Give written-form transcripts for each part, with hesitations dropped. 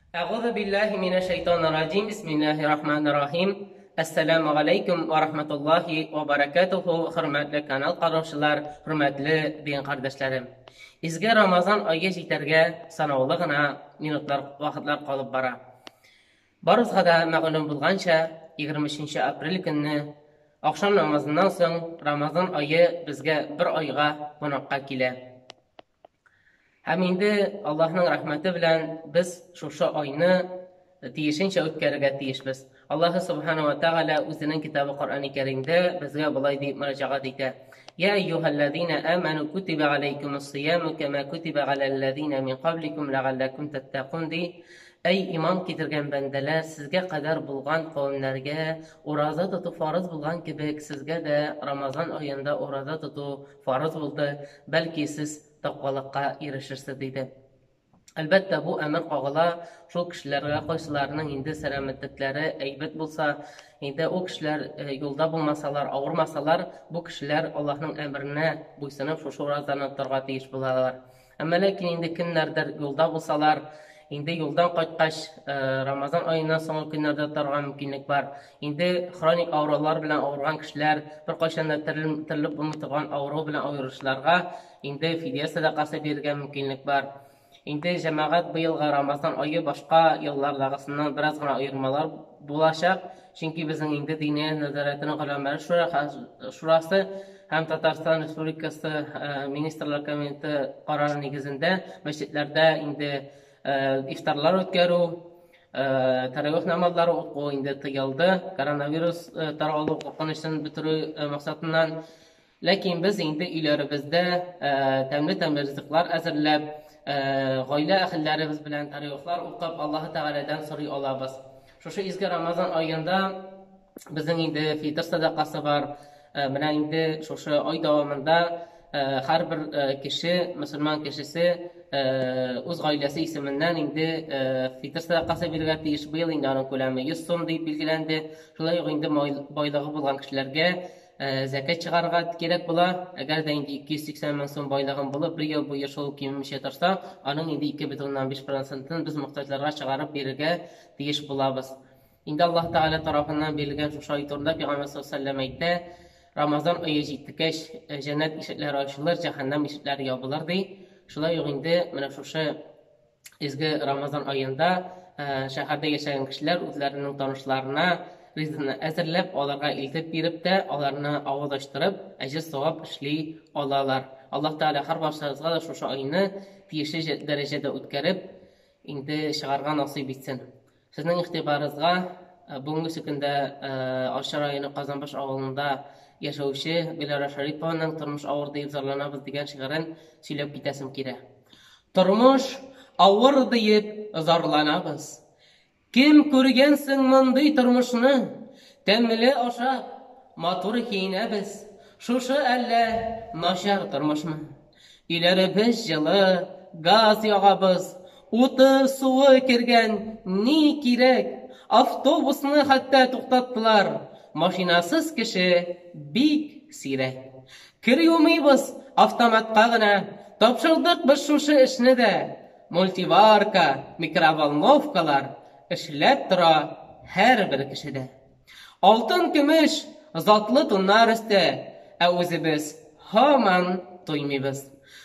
Әгъузу биллаһи минәш шайтанир раҗим. Бисмиллаһир рахманир рахим. Әссәламу алейкум ва рахматуллаһи ва баракатуху. Хөрмәтле канал караучылар, хөрмәтле дин кардәшләрем. Изге Рамазан ае җитәргә санаулы гына минутлар, вакытлар калып бара. Барыбызга да мәгълүм булганча, 23 апрель көнне ахшам намазыннан соң Рамазан ае безгә бер айга кунакка килә. Һәм инде Аллаһның рәхмәте белән без шушы айны тиешенчә үткәрергә тиешбез. Аллаһы субхана ва тәгалә үзенең китабы Коръәни Кәримдә безгә болай дип мөрәҗәгать итә. Я әйюһәлләзина аману кутиба алейкумус сияму кама кутиба галәлләзина мин кабликум ләгалләкум таттакун ди. Әй иман китергән бәндәләр, сезгә кадәр булган кавемнәргә ураза тоту фарыз булган кебек, сезгә дә Рамазан аенда ураза тоту фарыз булды, бәлки сез тәкъвалыкка ирешерсез, диде. Әлбәттә, бу әмер кагыла шул кешеләргә, кайсыларының инде сәламәтлекләре әйбәт булса, инде ул кешеләр э, юлда булмасалар, авырмасалар, бу кешеләр Аллаһның әмеренә буйсынып шушы уразаны тотарга тиеш булалар. Әмма ләкин инде кемнәрдер юлда булсалар, инде юлдан кайткач, э, Рамазан аеннан соңгы көннәрдә тотарга мөмкинлек бар. Инде хроник авырулар белән авырган кешеләр, беркайчан да терелеп булмый торган авыру белән авыручыларга инде фидия сәдакасы бирергә мөмкинлек бар. Инде җәмәгать быелгы Рамазан ае башка еллардагысыннан бераз гына аермалар булачак, чөнки безнең инде Диния нәзарәтенең голәмәләр шурасы һәм Татарстан Республикасы э, Министрлар Кабинеты карары нигезендә мәчетләрдә инде э, ифтарлар үткәрү, э, тәравих намазлары уку инде тыелды, коронавирус таралу куркынычын бетерү максатыннан. Ләкин без инде өйләребездә тәмле-тәмле ризыклар әзерләп, гаилә әһелләребез белән тәравихлар укып, Аллаһы Тәгаләдән сорый алабыз. Шушы изге Рамазан аенда безнең инде фитыр сәдакасы бар. Менә инде шушы ай дәвамында һәрбер кеше, мөселман кешесе үз гаиләсе исеменнән инде фитыр сәдакасы бирергә тиеш. Быел инде аның күләме 100 сум дип билгеләнде. Шулай ук инде байлыгы булган кешеләргә зәкят чыгарырга кирәк була. Әгәр дә инде 280 мең сум байлыгың булып, бер ел буе шул кимемичә торса, аның инде 2,5 процентын без мохтаҗларга чыгарып бирергә тиеш булабыз. Инде Аллаһ Тәгалә тарафыннан бирелгән шушы ай турында Пәйгамбәр саллаллаһу алейһи вәсәлләм әйтә, Рамазан ае җиткәч, җәннәт ишекләре ачылыр, җәһәннәм ишекләре ябылыр ди. Шулай ук инде менә шушы изге Рамазан аенда шәһәрдә яшәгән кешеләр үзләренең танышларына ризыкны әзерләп, аларга илтеп биреп тә, аларны авыз ачтырып, әҗер-савап эшли алалар. Аллаһ Тәгалә һәрбарчагызга да шушы айны тиешле дәрәҗәдә үткәреп, инде чыгарга насыйп итсен. Сезнең игътибарыгызга бүгенге көндә Арча районы Казанбаш авылында яшәүче Гөләра Шәрипованың Тормыш авыр диеп зарланабыз дигән шигырен сөйләп китәсем килә. Тормыш авыр диеп зарланабыз. Кем күргән соң мондый тормышны? Тәмле ашап, матур киенәбез. Шушы әллә начар тормышмы? Өйләребез җылы, газ ягабыз, уты, суы кергән, ни кирәк? Автобусны хәтта туктаттылар, машинасыз кеше бик сирәк. Кер юмыйбыз, автоматка гына тапшырдык без шушы эшне дә. Мультиварка, микроволновкалар эшләп тора һәрбер кешедә. Алтын, көмеш, затлы туннар өсте, ә үзебез һаман туймыйбыз.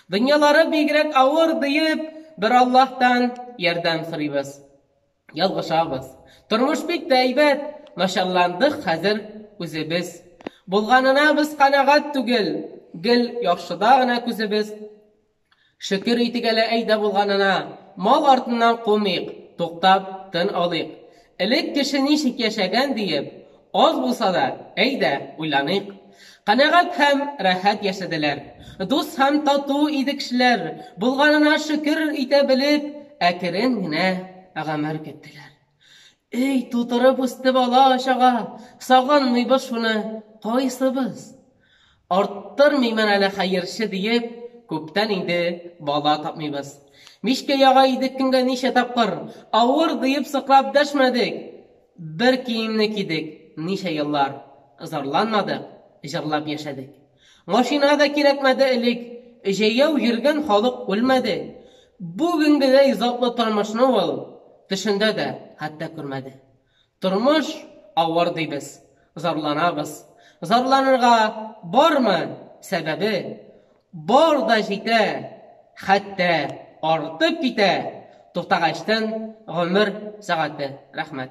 Дөньялары бигрәк авыр диеп, бер Аллаһтан ярдәм сорыйбыз. Ялгышабыз. Тормыш бик тә әйбәт, начарландык хәзер үзебез. Булганына без канәгать түгел, гел яхшыда гына күзебез. Шөкер итик әле әйдә булганына, мал артыннан кумыйк, туктап тын алыйк. Элек кеше ничек яшәгән диеп, аз булса да, әйдә, уйланыйк. Канәгать һәм рәхәт яшәделәр. Дус һәм тату иде кешеләр, булганына шөкер итә белеп, әкрен генә гомер көттеләр. Өй тутырып үсте бала-чага, сагынмыйбыз шуны кайсыбыз? Арттырмыймын әле хәерче диеп, күптән инде бала тапмыйбыз. Мичкә яга идек көнгә ничә тапкыр, авыр диеп сыкрап дәшмәдек. Бер киемне кидек ничә еллар, зарланмадык, җырлап яшәдек. Машина да кирәкмәде элек, җәяү йөргән халык үлмәде. Бүгенгедәй затлы тормышны ул. Төшендә дә хәтта күрмәде. Тормыш авыр дибез, зарланабыз. Зарланырга бармы сәбәбе? Бар да җитә, хәтта артып китә. Туктагачтын гомер сәгате. Рәхмәт.